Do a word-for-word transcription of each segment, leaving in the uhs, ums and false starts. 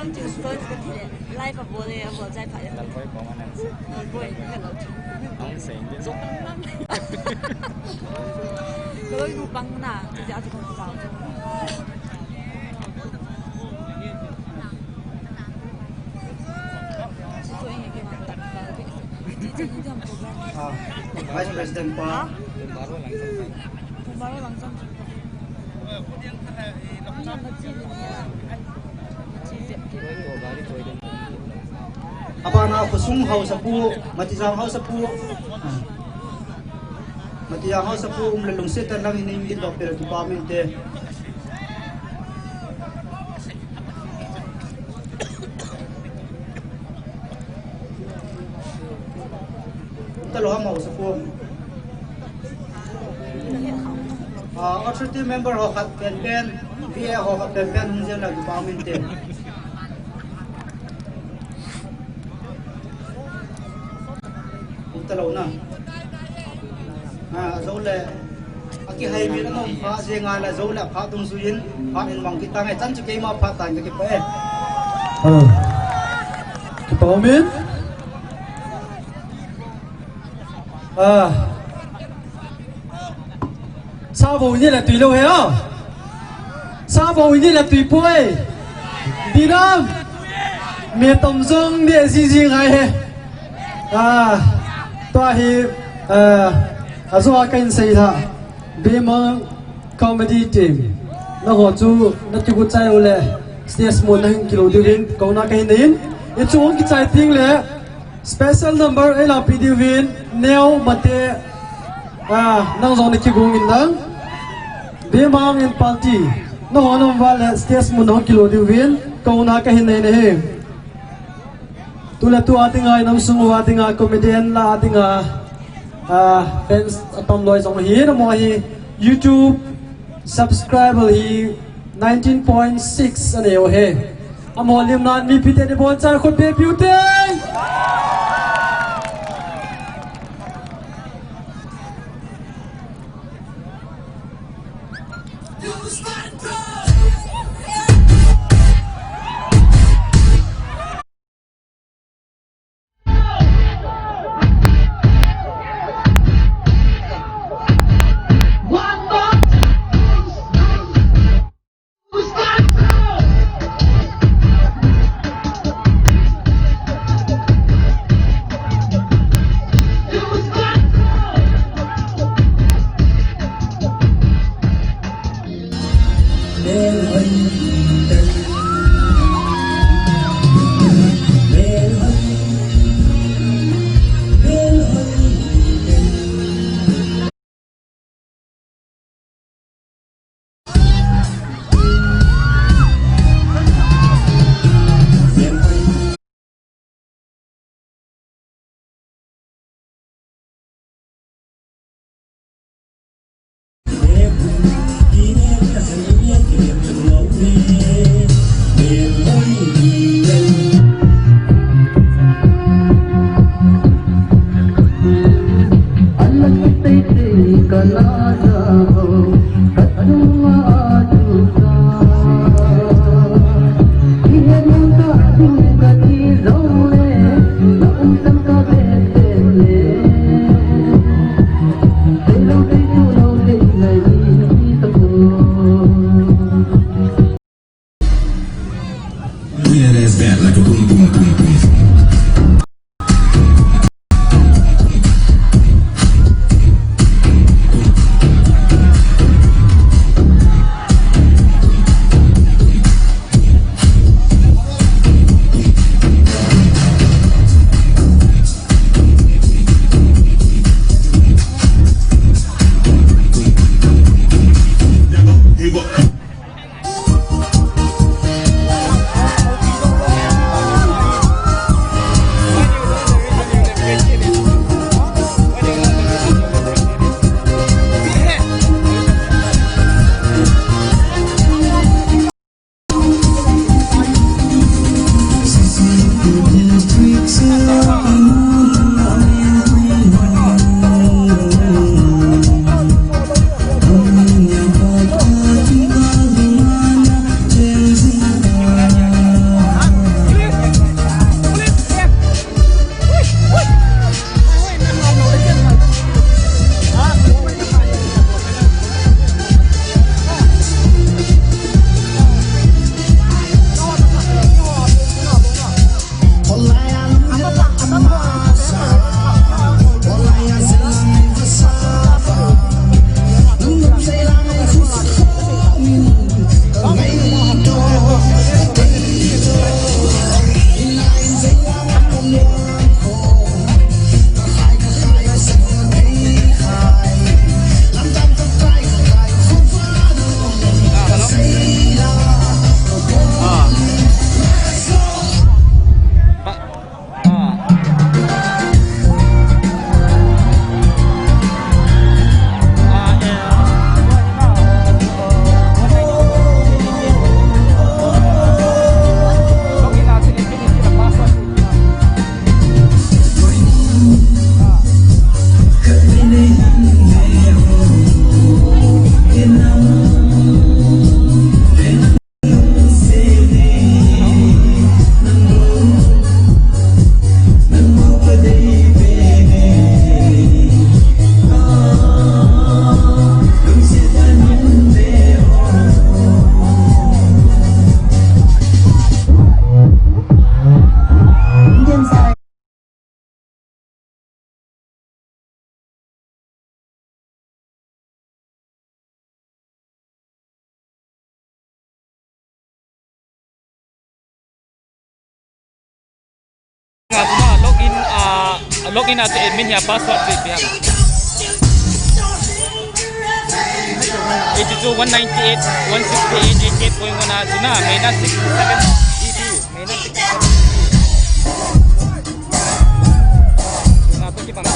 Live a bol e, a bol jai pha e. Lalboi kong anang se. Lalboi, hello. Ang se, hindi. Zong nang. Kaloi nu pang na, kasi ati kong tao. Ah, Vice President pa. Abana khosung haosapu, Matijang haosapu. Matijang haosapu um le lungset tah in lang in indok pel department te. Talo ham haosapu. Ah, authority member ho khat penpen, V A ho khat penpen hung jeng la department te. Talo na. Ah, jo le. Akihai mi na pha jeng a la jo le pha dungjuiyin, pha in mang kita ngai chan chu keima pha tan ka kipah e. Hello. Kipah umin. Ah. Sa vo ni la tui lou he a. Sa vo ni la tui poi. Dinam. Mi tom jong ni jiji ngai he. Ah. Tua hi, ah, ajo a kahin sei tha. Bemang Comedy Team. Nangho chu na kigot chai u le. Stage mun na hung kilo diuvin. Kouna kahin nei in. Hichu hung kichai teng le. Special number eilapi diuvin, Neo Mate, ah, nang jong na kigong in lang. Bemang and Party, nangho na um uva le stage mun na hung kilo diuvin, kouna kahin nei nahi. Tule tua dinga, inam sung uva dinga, comedian la dinga, ah, fans atam loi jong hi, namo hi, YouTube subscriber hi, nineteen point six anei u he. Amaho lim nan mipi te ni bon cha khut be piu te. Login, ah, login a chu admin hi a password chu ipi ham? Eighty-two, one ninety-eight, one sixty-eight, eighty-eight point one a chu na, minus sixty-seven G B, minus sixty-seven G B. Chu na chu kibang.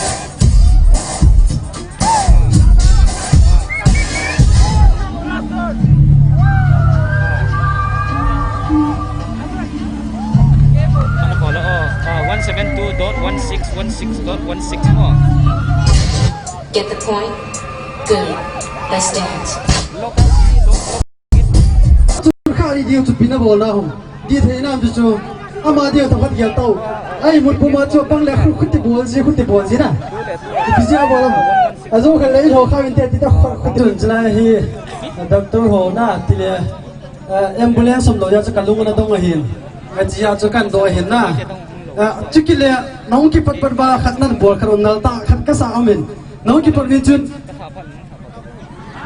Ano pala, oh, ah, one seven two dot one six one six dot one six mo. Get the point? Good. Let's dance. Kha ri diu chu pina bol na hung. Di thei nam chu chu. Ama diu ta phat gel tau. Ai mut puma chu pang le khu khuti bol ji, khuti bol ji na. Ipi ji a bol. Ajo kha le lo kha min te ti ta khu, khuti chun chila hi. Doctor ho na ti le. Eh, ambulance som lo ya chu ka lung na dong ahin. Ka ji a chu kan do ahin na. Eh, chu ki le nong ki pat pat ba khat nan bol khat on nal ta khat ka sa amin. Nong ki pat min chun.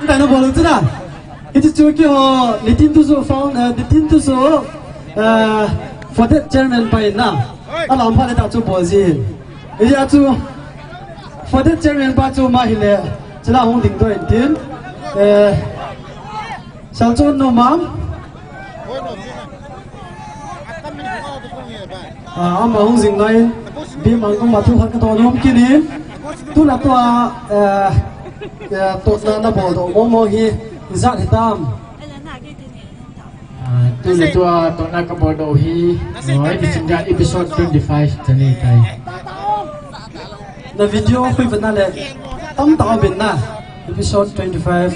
Ita na bol chu na. Hichu chu keiho, Nitin Tuzo found, eh, Nitin Tuzo, eh, Fortet chairman pa in na. Alam pha le ta chu bol ji. Hijeh a chu Fortet chairman pa chu ma hile. Chila hung ding doh in tin. Eh, Salchon no mam. Ah, ama hung jing nai. Bimang koma thu khat ka to nom kit in. Tuna tua, eh, eh, totna na bol doh mo mo hi ijat hitam. Ah, tuna tua totna ka bol doh hi. No, episode, episode twenty-five tani tai. Na video khui bana le. Tam ta bin na. Episode twenty-five.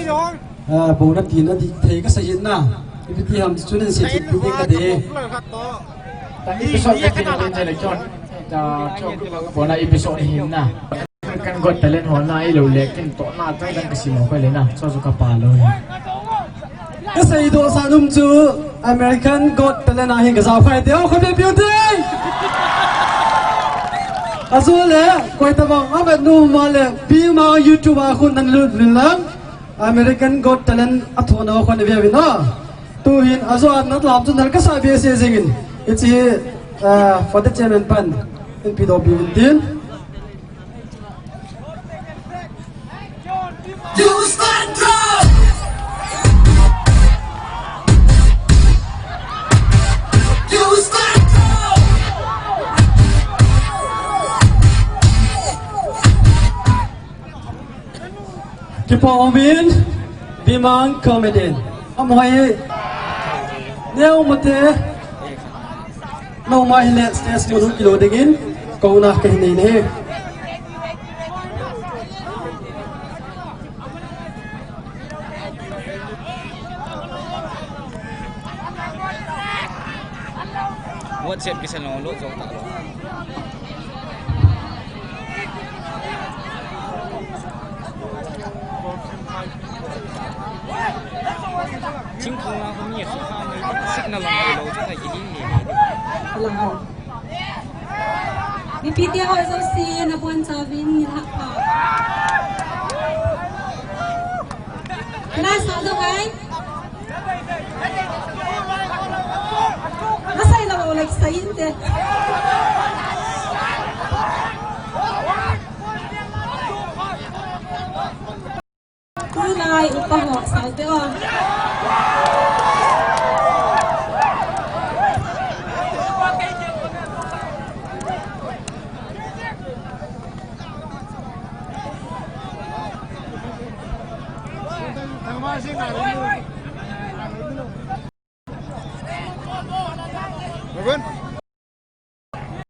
Ah, bou na tina di thei ka sa hin na. Ipi ti ham chu nen se ti pi ka de. Ta episode ka tina de le chon. Ta chon bou na episode hin na. Kan Got Talent ho na i lo le kin to na tai dan ka simo ka le na. So so ka pa lo. Ka sei doh sa num chu American Got Talent a hin ka sa phai te o kho be beauty. Azu le koi ta bang a bet nu ma le pi ma YouTube a khun nan lut lin lang. American Got Talent a thona khon ve vin a. Tu hin ajo a nat lam chu nal ka sa be se jing in. Hichi, ah, Fortet chairman pan. In pi do pi vin tin. Kipa umin, Bimang Comedy. Amu hai, neo mate, no mai le stage mo kilo dingin, ko na kahin nei ne. WhatsApp kisa lo lo jo ta lo. Chingkong a hung ye kha mai signal lo lo chu ta ki ding ni. Mipi te ho jouse nabonchauvin nilhah pha. Class a jo hai. Nasei lou leh sei inte. Tulai upa ho sao te o. Ruben.